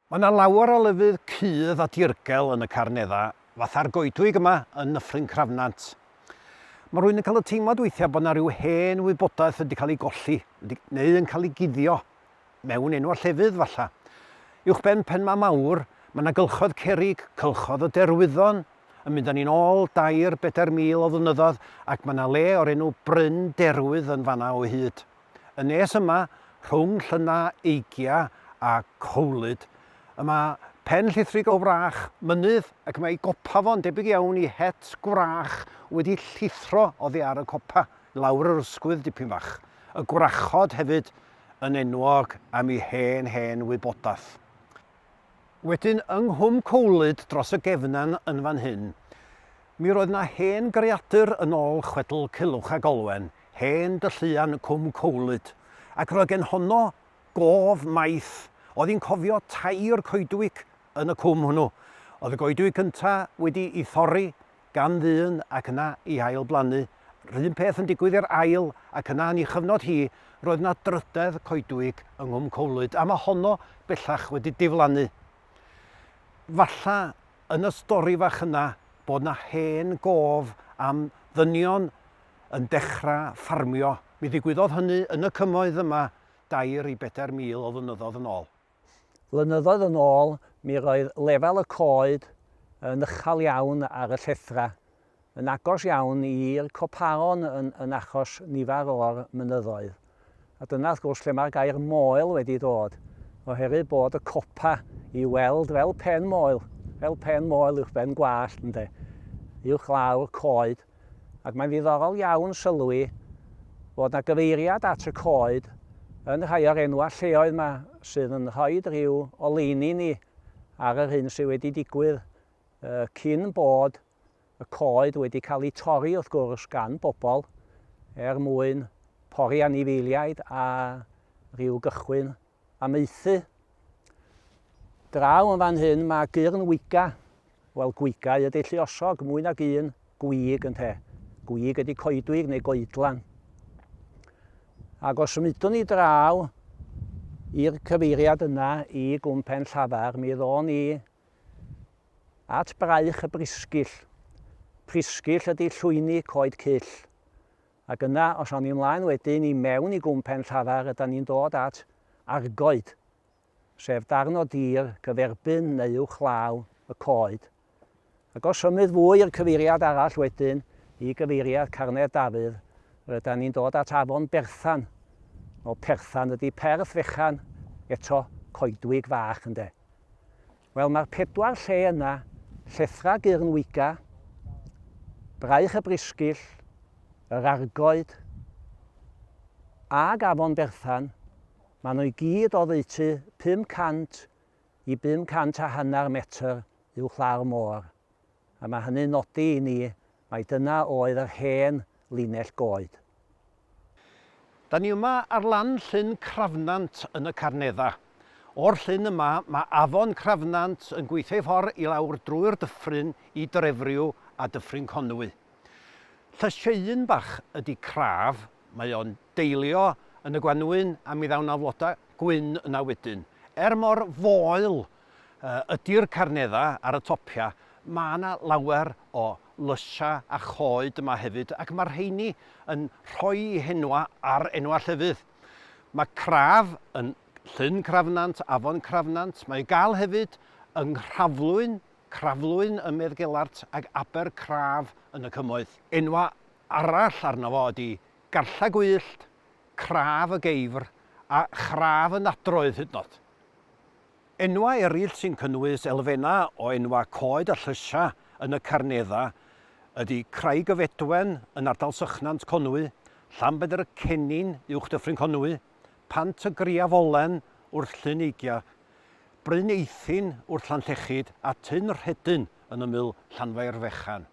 Mae 'na lawer o lefydd cudd a dirgel yn y Carneddau, fatha'r goedwig yma yn Nyffryn Crafnant. Mae rhywun yn cael y teimlad weithiau bod 'na ryw hen wybodaeth wedi cael ei golli, wedi, neu yn cael ei guddio, mewn enwau llefydd falla. Uwchben Penmaenmawr, mae 'na gylchoedd cerrig, cylchoedd y Derwyddon, yn mynd â ni'n ôl dair, bedair mil o flynyddoedd, ac mae 'na le o'r enw Bryn Derwydd yn fan'na o hyd. Y nes yma, rhwng Llynna Eigia a Cowlyd, y mae pen llithrig o wrach mynydd ac mae ei gopa fo'n debyg iawn i het gwrach wedi llithro oddi ar y copa, i lawr yr ysgwydd dipyn bach. Y gwrachod hefyd yn enwog am eu hen hen wybodaeth. Wedyn yng Nghwm Cowlyd dros y gefnen yn fan hyn, mi roedd 'na hen greadur yn ôl chwedl Culhwch ag Olwen, hen dylluan Cwm Cowlyd, ac roedd gen honno gof maith, oedd hi'n cofio tair coedwig yn y cwm hwnnw. Oedd y goedwig gynta wedi i thorri gan ddyn ac yna i ail blannu. Rhun peth yn digwydd i'r ail ac yna yn ei chyfnod hi roedd 'na drydedd coedwig yng Nghwm Cowlyd a ma honno bellach wedi diflannu. Falla yn y stori fach yna bod 'na hen gof am ddynion yn dechra ffarmio. Mi ddigwyddodd hynny yn y cymoedd yma dair i 4,000 o flynyddoedd yn ôl. Flynyddoedd yn ôl, mi roedd lefel y coed yn uchel iawn ar y llethrau, yn agos iawn i'r copaon yn, yn achos nifer o'r mynyddoedd. A dyna wrth gwrs lle mae'r gair moel wedi dod, oherwydd bod y copa i weld fel pen moel, fel pen moel uwchben gwallt, ynde, uwchlaw'r coed. Ac mae'n ddiddorol iawn sylwi fod 'na gyfeiriad at y coed yn rhai o'r enwau lleoedd 'ma sydd yn rhoid rhyw oleuni ni ar yr hyn sydd wedi digwydd cyn bod y coed wedi cael eu torri wrth gwrs gan bobl er mwyn pori anifeiliaid a rhyw gychwyn amaethu. Draw yn fan hyn mae gyrn wiga. Wel, gwigau ydy lluosog, mwy nag un gwig ynte. Gwig ydy coedwig neu goedlan. Ac os symudwn ni draw i'r cyfeiriad yna i Gwm Pen Llafar, mi ddo'n ni at braich y Brisgyll. Prisgyll ydy llwyni coed cyll. Ac yna, os awn ni ymlaen wedyn i mewn i Gwm Pen Llafar, ydan ni'n dod at Argoed, sef darn o dir gyferbyn neu uwchlaw y coed. Ac os symud fwy i'r cyfeiriad arall wedyn, i gyfeiriad Carnedd Dafydd, rydan ni'n dod at afon Berthan. O, Perthan ydy perth fechan, eto coedwig fach ynde. Wel, mae'r pedwar lle yna, Llethra Gyrn Wiga, Braich y Brisgyll, Yr Argoed, ag Afon Berthan, maen nhw i gyd oddeutu 500 i 500 a hanner metr uwchlaw'r môr, a mae hynny'n nodi i ni mai dyna oedd yr hen linell goed. Da ni yma ar lan Llyn Crafnant yn y Carneddau. O'r llyn yma mae afon Crafnant yn gweithio ei ffordd i lawr drwy'r dyffryn i Drefriw a Dyffryn Conwy. Llysieuyn bach ydy craf, mae o'n deilio yn y gwanwyn a mi ddaw 'na floda gwyn yna wedyn. Er mor foel ydy'r carneddau ar y topiau, mae 'na lawer o lysiau a choed yma hefyd, ac mae'r rheini yn rhoi eu henwau ar enwau llefydd. Mae Craf yn Llyn Crafnant, Afon Crafnant, mae i gael hefyd yng Nghraflwyn, Craflwyn ym Meddgelert ac Abercraf yn y Cymoedd. Enwau arall arno fo ydy Garlleg Gwyllt, Craf y Geifr a Chraf y Nadroedd hyd yn oed. Enwau eraill sy'n cynnwys elfennau o enwau coed a llysiau yn y Carneddau ydy Craig y Fedwen yn ardal Sychnant, Conwy, Llanbedr y Cennin uwch Dyffryn Conwy, Pant y Griafolen wrth Llyn Eigiau, Bryn Eithin wrth Llanllechid a Tyn Rhedyn yn ymyl Llanfairfechan.